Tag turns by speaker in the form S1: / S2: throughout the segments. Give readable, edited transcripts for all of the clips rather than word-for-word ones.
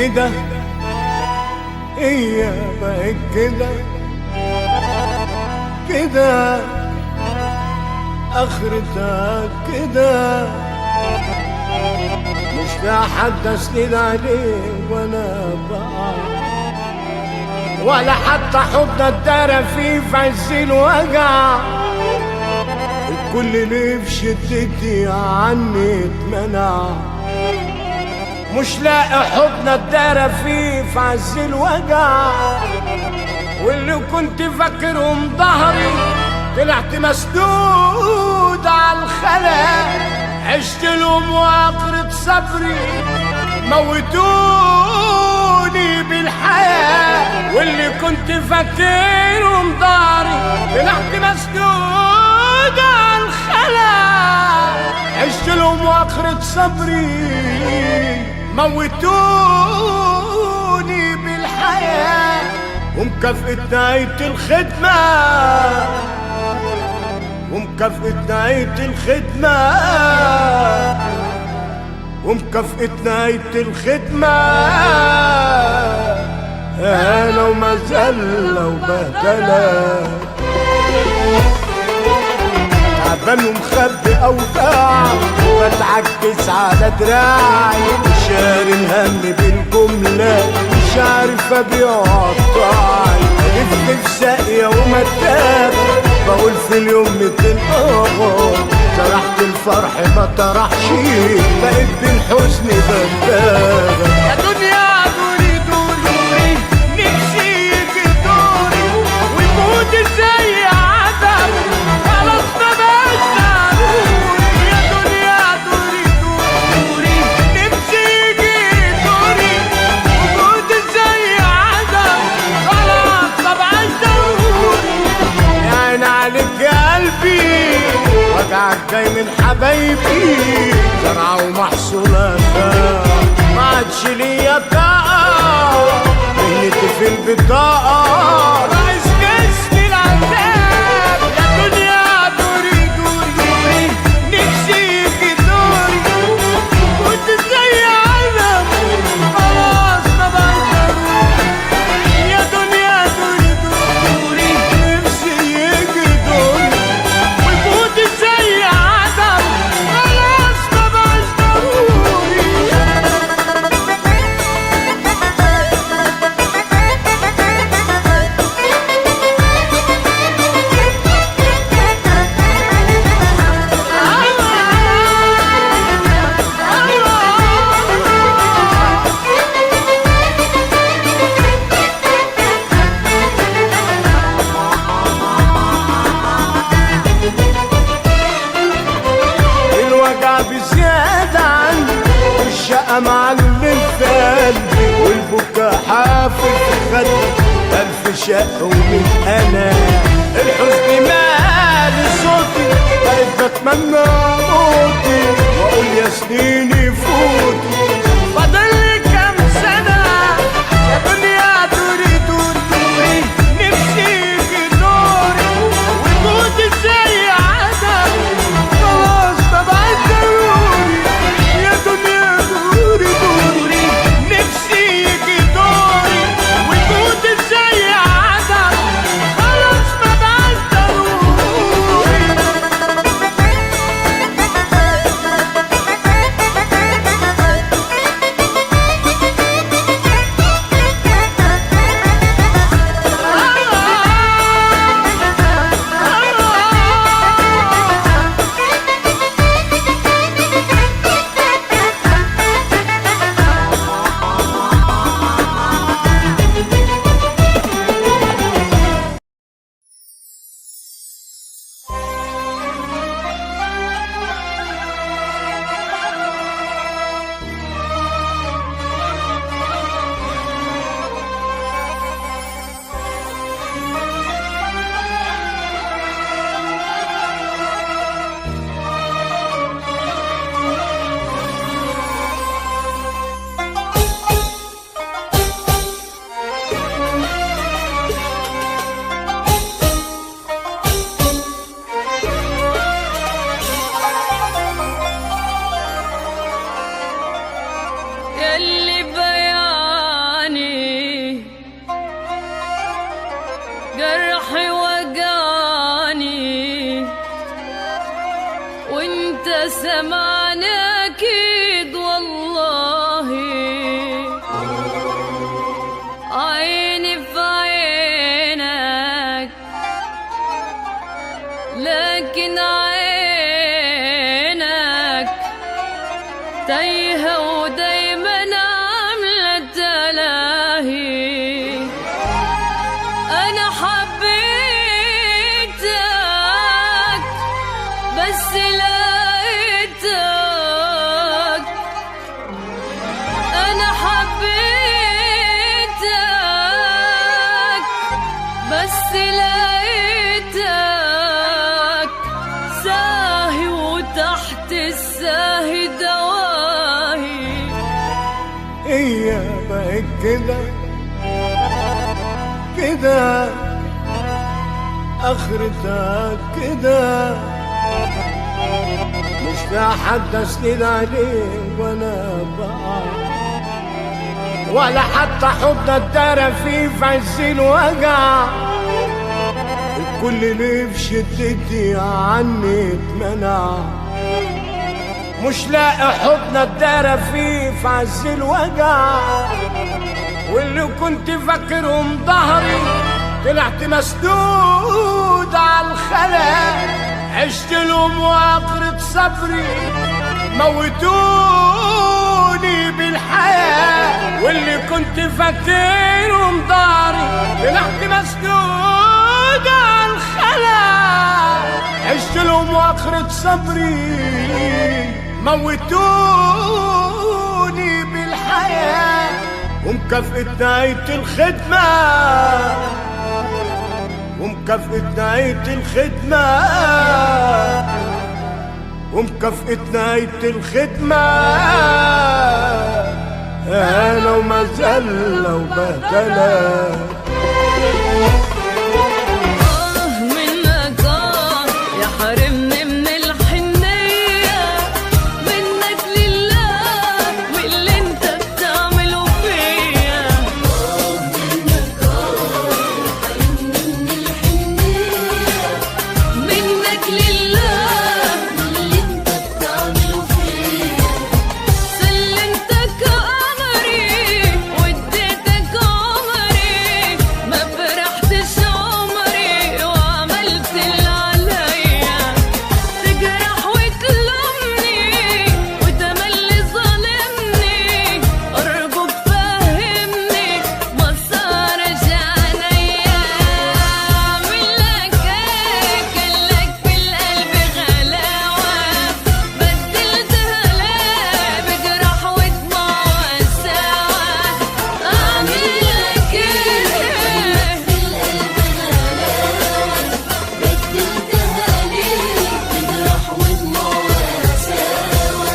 S1: كده، هي بقت كده كده، اخرتها كده، مش لاقي حد اسند عليه وانا بقع، ولا حتى حضن اتدارى فيه في عز الوجع. الكل ليه في شدتي عني اتمنع، مش لاقي حضن اتدارى فيه في عز الوجع. واللي كنت فاكرهم ظهري طلعت مسدود على الخلا، عشت لهم وعقرة صبري موتوني بالحياة. واللي كنت فاكرهم ظهري طلعت مسدود على الخلا، عشت لهم وعقرة صبري موتوني بالحياة. ومكافأة نهاية الخدمة، ومكافأة نهاية الخدمة، ومكافأة نهاية الخدمة، أنا ومذلة وبهدلة. تعبان ومخبي أوجاع وبتعكس على دراعي، شاري الهم بالجملة مش عارف أبيع قطاعي، ألف في ساقية ومتاب بقول في اليوم 200 آه، طرحت الفرح ما طرحش بقيت بالحزن ببالغ.
S2: يا دنيا دوري دوري نفسي يجي دوري ويموت ازاي عدم، خلاص ما بقاش ضروري. يا دنيا دوري دوري نفسي يجي دوري ويموت ازاي عدم، خلاص ما بقاش ضروري.
S1: يا عين عليك يا قلبي وجعك جاي من حبايبي، زرعة ومحصولة ما عادش ليا طاقة، مهنتي في البطاقة
S2: رئيس جسمي العذاب. يا دنيا دوري دوري نفسي يجي دوري كنت زي عدم، خلاص ما بقاش ضروري. يا دنيا دوري دوري
S1: نفسي يجي دوري
S2: ويفوت زي عدم، خلاص ما بقاش ضروري.
S1: الوجع بزيادة عندي والشقة معلم في قلبي، والبكا حافر في خدي ألف شق ومن أنا. الحزن مالي صوتي بقيت بتمنى موتي، وأقول يا سنيني فوتي.
S2: فاضل لي كام سنة يا دنيا دوري دوري نفسي يجي دوري ويموت ازاي عدم، خلاص ما بقاش ضروري. يا دنيا دوري دوري نفسي يجي دوري ويموت ازاي عدم، خلاص ما بقاش ضروري.
S3: وانت سمعنا اكيد والله. عيني في عينك لكن عينك تايهة ودايما عاملة تلاهي. أنا حبيتك بس لقيتك، أنا حبيتك بس لقيتك ساهي وتحت الساهي دواهي.
S1: هي بقت كده كده اخرتها كده، مش لاقي حد اسند عليه وانا بقع، ولا حتى حضن اتدارى فيه في عز الوجع. الكل ليه في شدتي عني اتمنع، مش لاقي حضن اتدارى فيه في عز الوجع. واللي كنت فاكرهم ظهري طلعت مسدود على الخلا، عشت لهم وعقرة صبري موتوني بالحياة. واللي كنت فاكرهم ظهري طلعت مسدود على الخلا، عشت لهم وعقرة صبري موتوني بالحياة. ومكافأة نهاية الخدمة، ومكافأة نهاية الخدمة، ومكافأة نهاية الخدمة أنا ومذلة وبهدلة.
S3: منك يا حرمني من الحنية، منك لله واللي انت بتعمله فيا. منك يا حرمني من الحنية، منك لله واللي انت بتعمله فيا. سلمتك امري واديتك عمري، ما فرحتش عمري وعملت اللي عليا. تجرح وتلومني وتملي ظالمني، أرجوك فهمني ما صارش عليا. أعمل لك إيه كلك في القلب غلاوة، بدلتها ليه بجرح ودموع وساوة. أعمل لك إيه في القلب غلاوة، بدلتها ليه بجرح ودموع وساوة.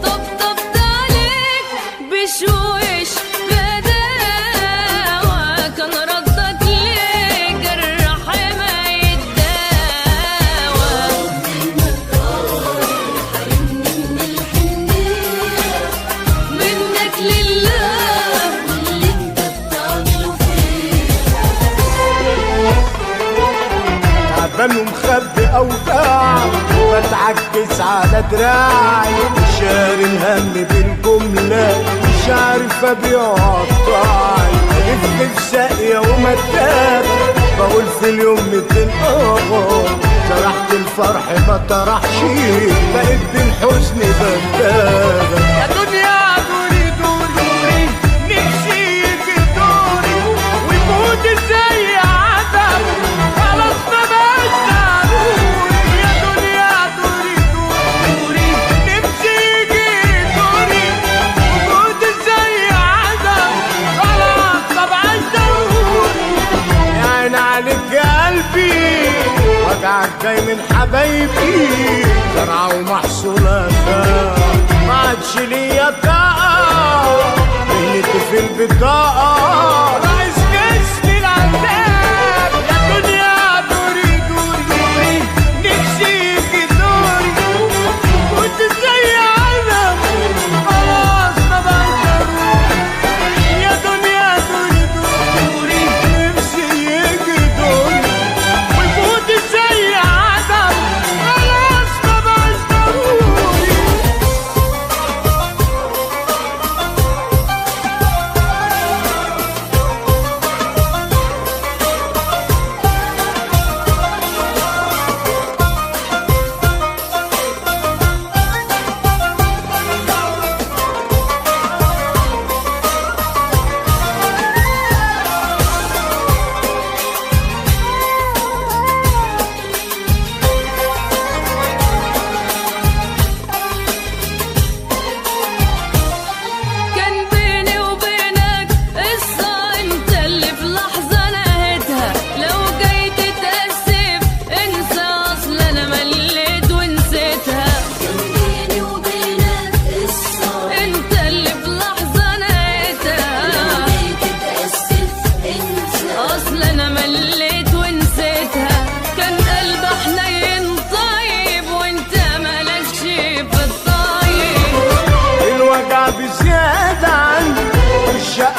S3: طبطبت عليك بشويش بداوة، كان ردك ليه جرح ما يتداوى. منك لله واللي انت بتعمله فيا.
S1: تعبان ومخبي أوجاع وبتعكس على دراعي، شاري الهم بالجملة مش عارف أبيع قطاعي. ألف في ساقية ومتاب بقول في اليوم 200 طرحت الفرح ما طرحش، بقيت بالحزن ببالغ.
S2: يا دنيا دوري دوري نفسي يجي دوري، ويموت ازاي عدم خلاص ما بقاش ضروري. يا دنيا دوري دوري نفسي يجي دوري، ويموت ازاي عدم خلاص ما بقاش ضروري.
S1: يا عين عليك يا قلبي، وجعك جاي من حبايبي، زرعة.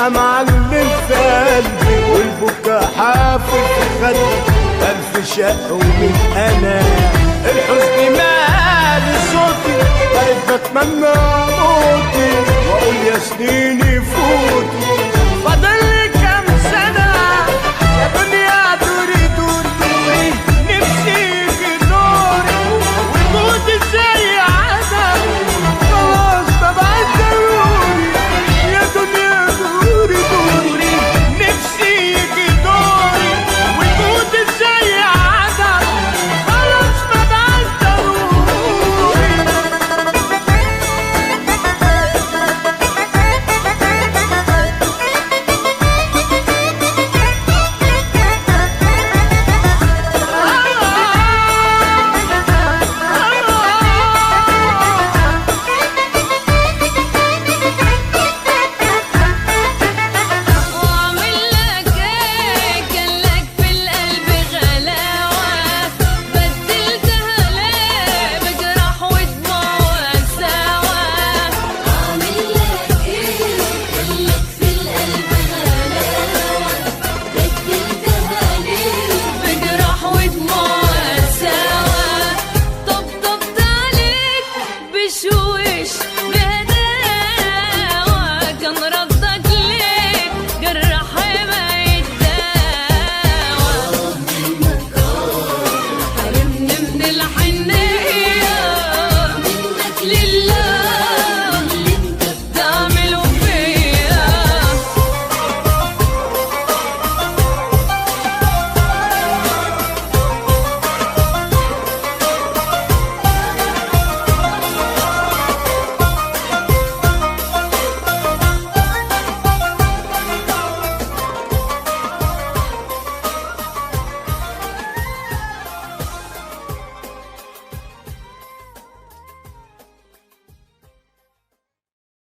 S1: الشقة معلم في قلبي، والبكا حافر في خدي، ألف شق ومن أنا الحزن مالي صوتي، بقيت بتمنى موتي وأقول يا سنيني